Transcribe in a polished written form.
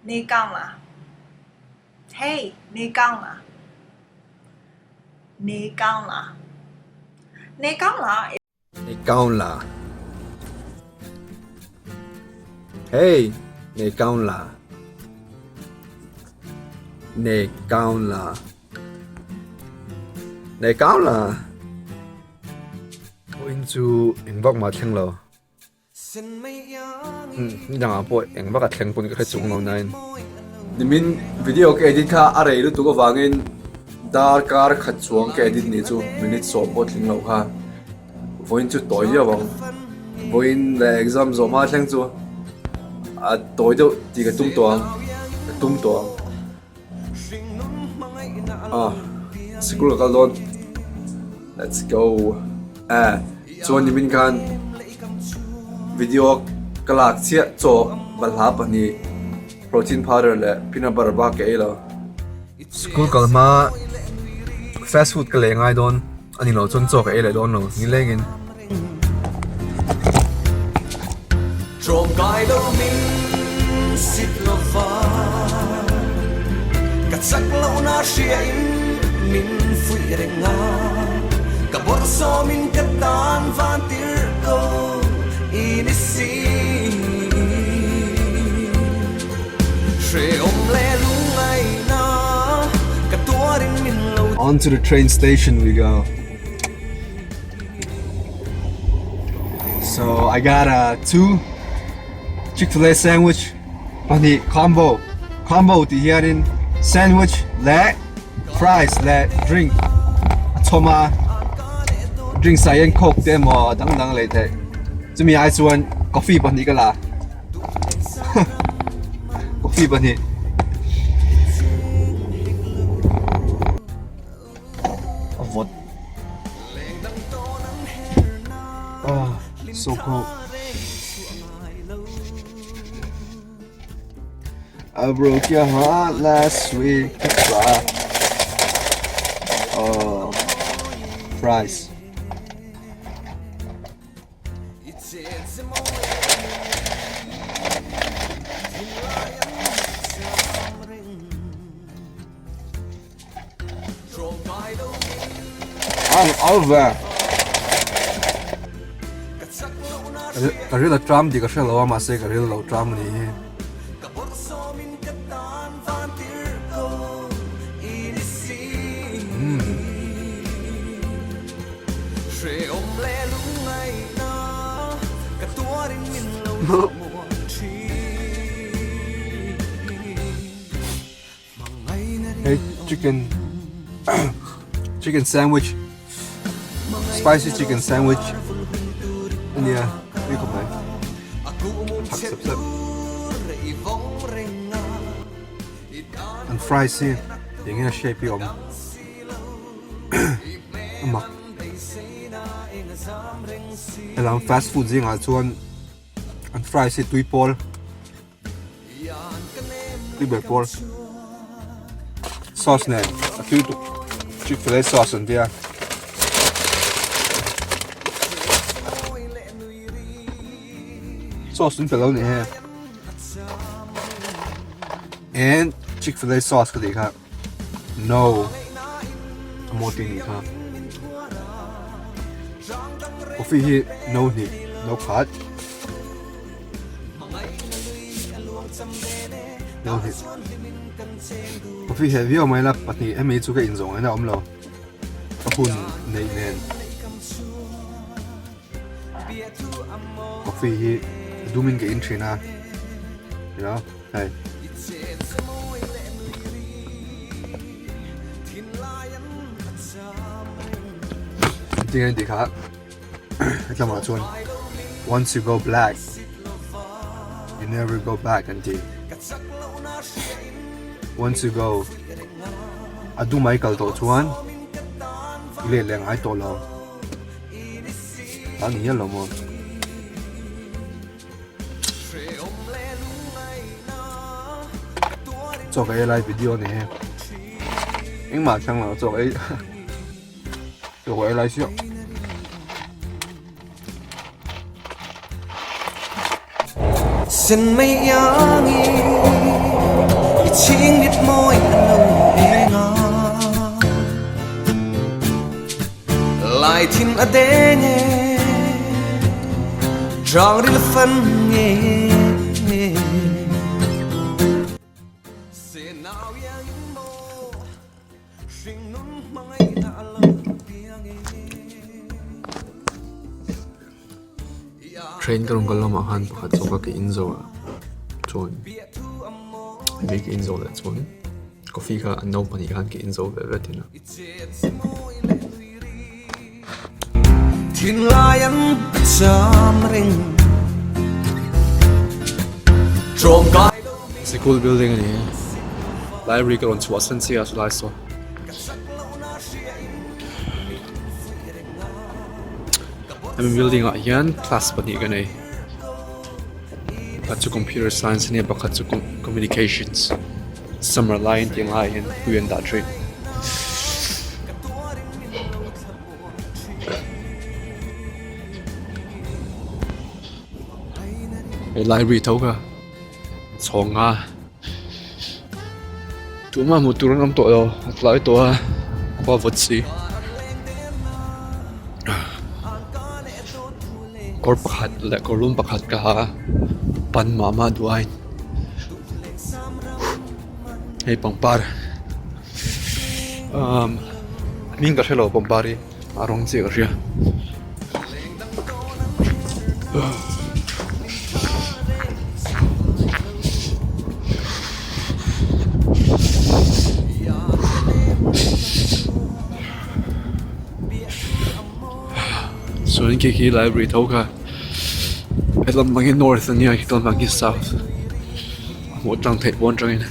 Ni kawn la? Hey, ni kawn la? Ni kawn la? Ni kawn la? Ni kawn la? Hey, ni kawn la? Ni kawn la? Ni kawn la? Pawhin chu eng vak mah thleng lo. Nidangah pawh eng vak a thleng pawn ka hre chung lo nain. Nimin video ka edit kha a rei lutuk avangin darkar khat chuang ka edit ni chu minute sawm pawh tling loh kha vawiin chu tawi viau ang. Vawiin leh exam zawh hma thleng chu a tawi deuh tih ka tum tawh ang ka tum tawh ang. Ah sikul ka kal dawn let's go eh chuan nimin khan video ka lak chiah chaw balhla pahnih protein powder leh peanut butter bak ka ei lo. School kal hma fast food ka lei ngai dawn a ni lo chuan chaw ka ei leh dawn lo nilengin. On to the train station we go. So I got a two Chick-fil-A sandwich pahnih combo combo tih hianin sandwich leh fries leh drink a chhawm a drinks ah hian coke te emaw a dang dang lei theih chumi ai chuan coffee pahnih ka la coffee pahnih. A vawt ah so cold I broke your heart last week goodbye oh fries Ka ril a tram tih ka hre lo a mahse ka ril lo tram a nih hi. Hei chicken chicken sandwich spicy chicken sandwich ania tui khawp mai thak sep sep an fries hi eng nge a shape hi a awm a mak helam fast food zingah chuan an fries hi tui pawl. Tui ber pawl sauce nen a tui tuk chick fil a sauce an tia sauce an pe lo ni he and chick fil a sauce ka tih kha no a maw tih nih kha coffee hi no hnih no khat. Coffee heh viau mai la pahnih hemi chu ka inzawng in a awm lo ka hun neih nen coffee hi a dum in ka in thin a you know hei tinge tih kha. Hetlamah chuan once you go black you never go back an ti once you go a dum ai kal tawh chuan i let leh ngai tawh lo ta ni hial lo maw. Chaw ka ei lai video a ni he engmah thleng lo chaw ka ei. Chaw ei lai siah. Chhingmit mawi a lo eng a, lai thin a deng e, Changril fan nge e. Senau iangin maw, hringnun hmangaihna a lo piang e. Train ka rawn kal lamah khan pakhat zawk a ke in zo a chuan hemi ke in zo leh chuan coffee kha an naupang pahnih khan ke in zo ve ve thin a. Sikul building a ni a library ka rawn chhuah san chiah a chulai sawn. Hemi building ah hian class pahnih ka nei pakhat chu computer science ania pakhat chu communications summer laiin tih ang laiah hian tui an dah thin. He library tho kha chhawng a Tumah hmuh tur an awm tawh lo a tlai tawh a khua vawt si kawr pakhat leh kawr lum pakhat ka ha a pan mah mah duh ain hei pangpar umm hming ka hrelo pangpar hi a rawng chiah ka hria. Chuan khi khi library tho kha helam ang hi north ania helam ang hi south a hmuh tlang theih pawn atangin.